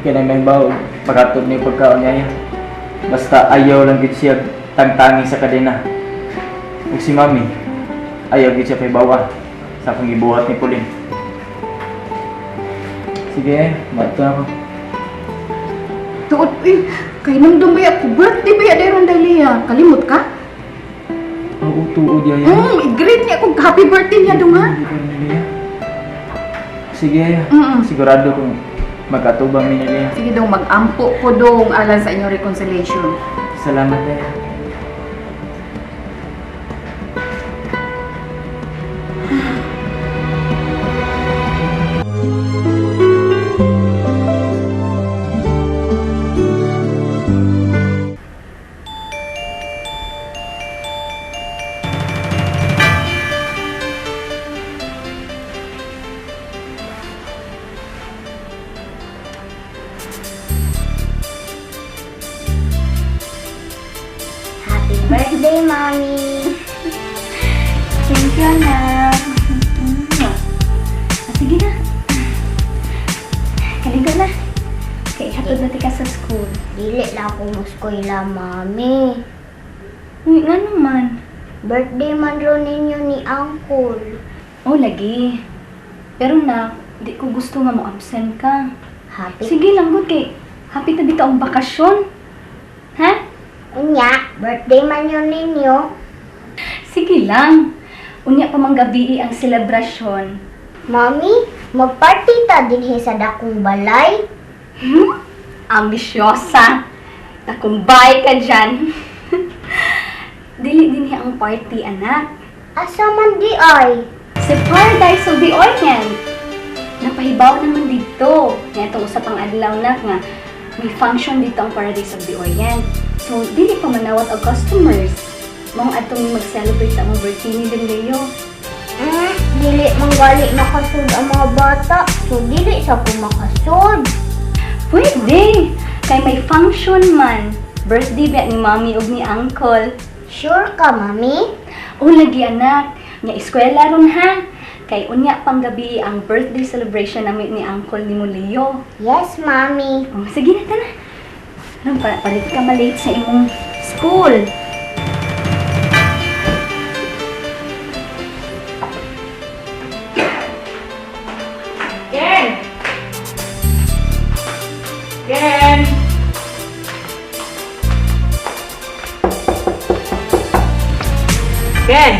Di ka na may bawo. Pagkatod ni pagkaon niya. Basta ayaw lang gid siya tangtangi sa kadena. Ug si Mami, ayaw gid siya pahibawa sa akong gibuhat ni Pauline. Sige, eh, mato ako. Tuod, eh, kay nang ba ako birthday ba ya ron Dalia? Kalimot ka? Oo, tuod yaya. I-greet niya kung happy birthday niya dong ha. Sige, yaya. Sigurado kung magkatubang mi ni Lea. Sige dong, mag-ampo ko dong alang sa inyong reconciliation. Salamat, yaya. Happy birthday, Mommy! Thank you, anak. Ah, sige na. Kaligo na. Kay hatod na tika sa school. Dili lang ako muskwela, Mami. Uy, nga naman. Birthday man ron ninyo ni Uncle. Oh, lagi. Pero nak, di ko gusto nga mo absent ka. Happy. Sige lang, good kay happy na dito ang bakasyon. Ha? Unya, birthday man yun ninyo. Sige lang. Unya pa mang gabii ang selebrasyon. Mami, magparty ta dinhi sa dakong balay. Ambisyosa. Nakumbay ka dyan. Dili din niya ang party, anak. Asa man di ay? Sa Paradise of the Orient. Napahibaw naman dito. Nga itong usapang adlaw na nga may function dito ang Paradise of the Orient. So, dili pa manawat og customers. Maong atong mag-celebrate sa among birthday ni Don Leo. Dili man gali makasud ang mga bata. So dili sa ko makasud. Pwede! Kay may function man. Birthday ba ni Mommy ug ni Uncle. Sure ka, Mami? O lagi anak, nya eskwela ron ha. Kay unya pang gabi ang birthday celebration namin ni Uncle ni mo Leo. Yes, Mami. Oh, sige na tana. Ano para palit ka malate sa imong school. Ken! Ken! Ken!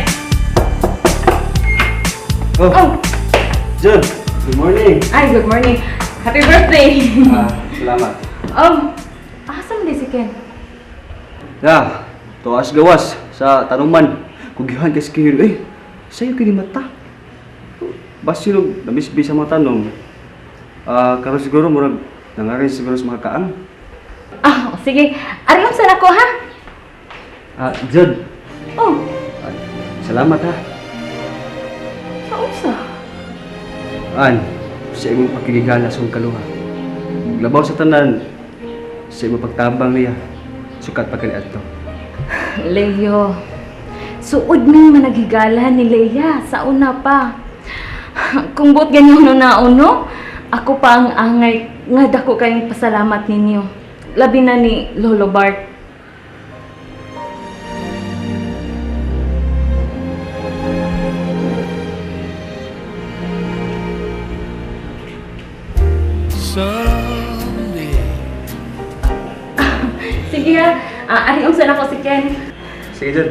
Oh, Oh! Jun, good morning. Ay, good morning. Happy birthday! Ah, salamat. Oh, asa man di si Ken? Ya, tuwas gawas sa tanuman. Kugihan kay Skiro, eh. Sa'yo kini mata. Basilog, namisbi sa mga tanom. Ah, karon siguro murag nangarin siguro sa mga kaang. Ah, sige. Ari unsa na ko ha? Ah, Jun. Oh, Ah, salamat ha. sa unsa? An, sa imong pakigigala sa akong kaluha. Labaw sa tanan, sa imong pagtabang niya. Sukat pa kaniadto. Leo, suod ming managhigala ni Leia sa una pa. Kung buot ganyan no nauno, ako pa ang angay nga dako kayong pasalamat ninyo. Labi na ni Lolo Bart. Someday. Sige ha, ari unsa na ko si Ken. Sige, Jun.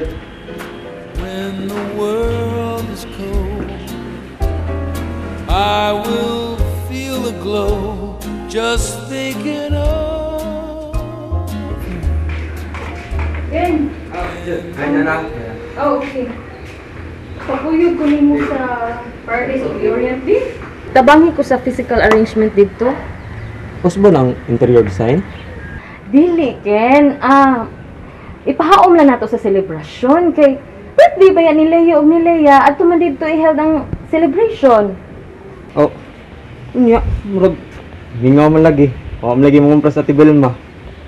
When the world is cold, I will feel the glow just thinking of you. Ken, Ah, Jun. Ganyan na. oh okay. Paguyod ko nimo sa Paradise of the Orient di. Tabangi ko sa physical arrangement dito. Possible ang interior design? Dili, Ken. Ah, ipahaom lang nato sa celebration kay birthday ba yan ni Leo ug ni Lea adto man didto i-held ang celebration. Oh, unya, murag mingaw man lagi. Wa man lagi mo sa tibel ma.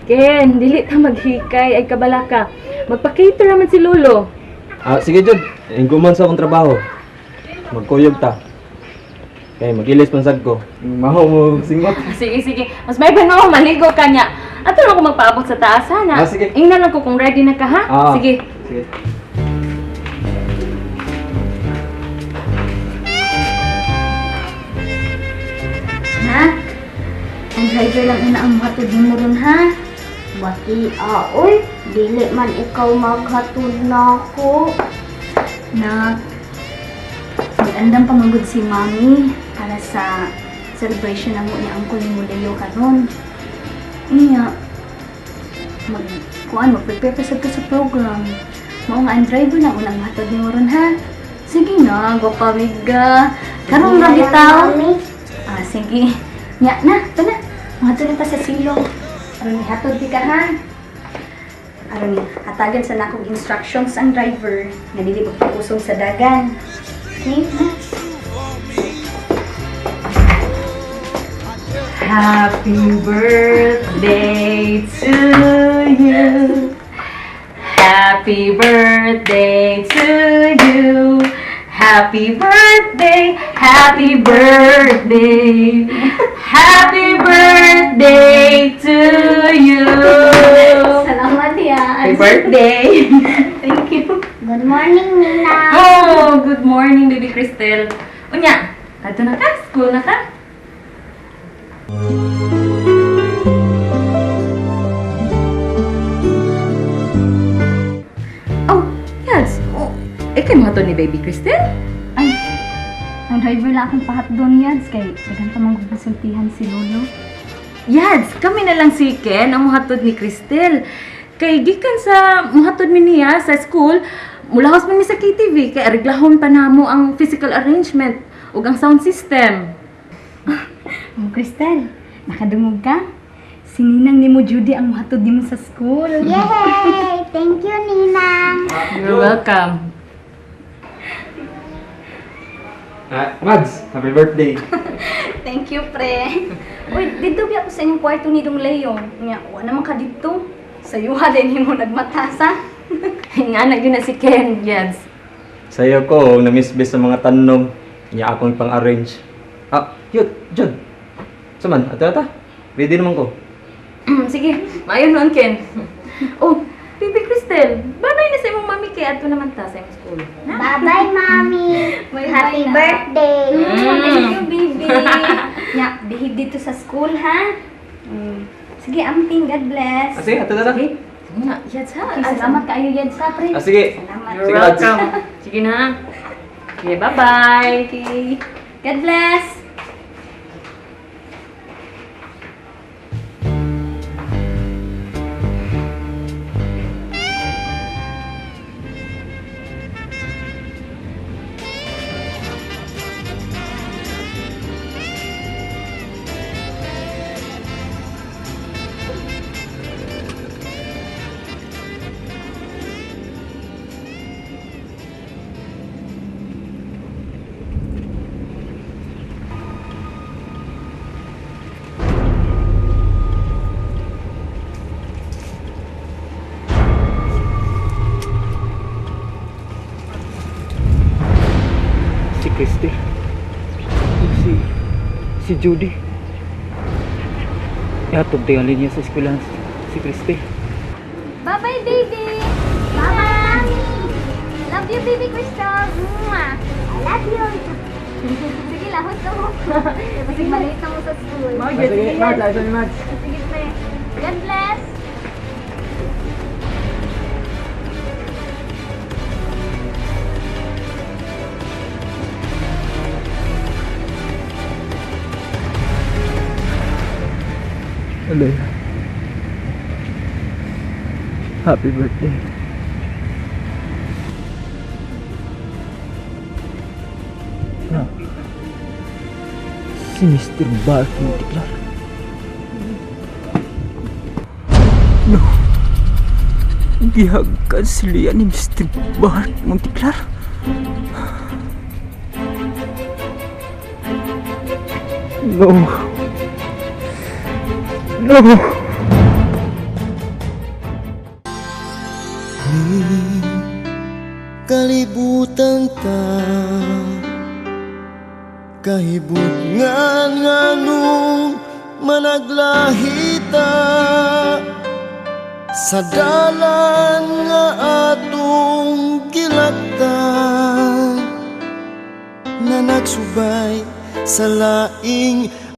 Ken, dili ta maghikay ay kabala ka. Magpa-cater naman si Lolo. Ah, sige Jud, ingguman sa akong trabaho. Magkuyog ta. Kay magilis man sad ko. Maho mo singot. Sige, sige. Mas may mo maligo ka niya. Ato lang ko magpaabot sa taas, ha? Na? Ah, sige. Ingnan lang ko kung ready na ka, ha? Ah. Sige. Sige. Nak, ang driver lang una ang muhatod nimo ron ha. Bati aoy, dili man ikaw maghatod na ako. Nak, mag-andam pa man gud si Mami para sa celebration namo ni Uncle ni Leo karon. Unya, mag kuan mag-prepare pa sad ka sa program. Mao nga ang driver lang unang hatod nimo ron ha. Sige na, gwapamiga. Karon ra Sige na lang, bitaw. Mami. Ah, sige. Nya na, ito na. Mga na ta sa silong. Aron ihatod di ka ha. Aron hatagan sa nakong instructions ang driver nga dili pagpakusog sa dagan. Okay na. Happy birthday to you. Happy birthday to you. Happy birthday, happy birthday. Happy birthday to you. Salamat ya. Happy birthday. Thank you. Good morning, Nina. Oh, good morning, baby Cristel. Unya, adto na ka? School na ka? Oh, yes. Oh, ikay mga to ni baby Cristel? Ay, ang driver lang akong pahatdon yads kay daghan pa man konsultihan si Lolo. Yads, kami na lang si Ken ang muhatod ni Cristel. Kay gikan sa muhatod mi niya sa school, mulahos man mi sa KTV kay areglahon pa namo ang physical arrangement ug ang sound system. Oh, Cristel, nakadungog ka? Si Ninang nimo Judy ang muhatod nimo sa school. Yay! Thank you, Ninang. You're welcome. Ah, Mads, happy birthday. Thank you, pre. Uy, dito biya ko sa inyong kwarto ni Dong Leo. Nya, wa naman ka dito. Sa yuha din mo nagmatasa. Nga na gyud na si Ken, Yads. Sayo ko, namisbis sa mga tanom. Nya akong pang-arrange. Ah, yun, Jud. Saman, ato ata. Ready naman ko. Sige, maayo noon Ken. Oh, baby Cristel, bye-bye na sa imong mami kay adto naman ta sa imong school. Na? Bye-bye, Mami. Bye-bye Happy na. birthday. Thank you, baby. Nya, behave dito sa school, ha? Mm. Sige, amping. God bless. Ah, sige, ato na ta. Sige na, Yads ha. Okay, salamat kaayo yan sa pre. Ah, sige. Salamat. You're Sige, Lads. welcome. Sige na. Okay, bye-bye. Okay. God bless. Si Christy. Si Judy. Ihatod tingali niya sa eskwelahan si Christy. Bye-bye, baby. Bye-bye, Mami. Love you, baby Crystal. Mwah. I love you. Sige, lahos na mo. Kasi maliit na mo sa school. Ah, sige, Mads, ayos ni Mads. Sige, pre. God bless. Alay. Happy birthday. Na. Si Mr. Bart Monticlar. No. Gihagkan si Leah ni Mr. Bart Monticlar. No. No. Kalibutan ta. Kahibutngan nganong managlahita sa dalan nga atong gilaktan, na nagsubay sa laing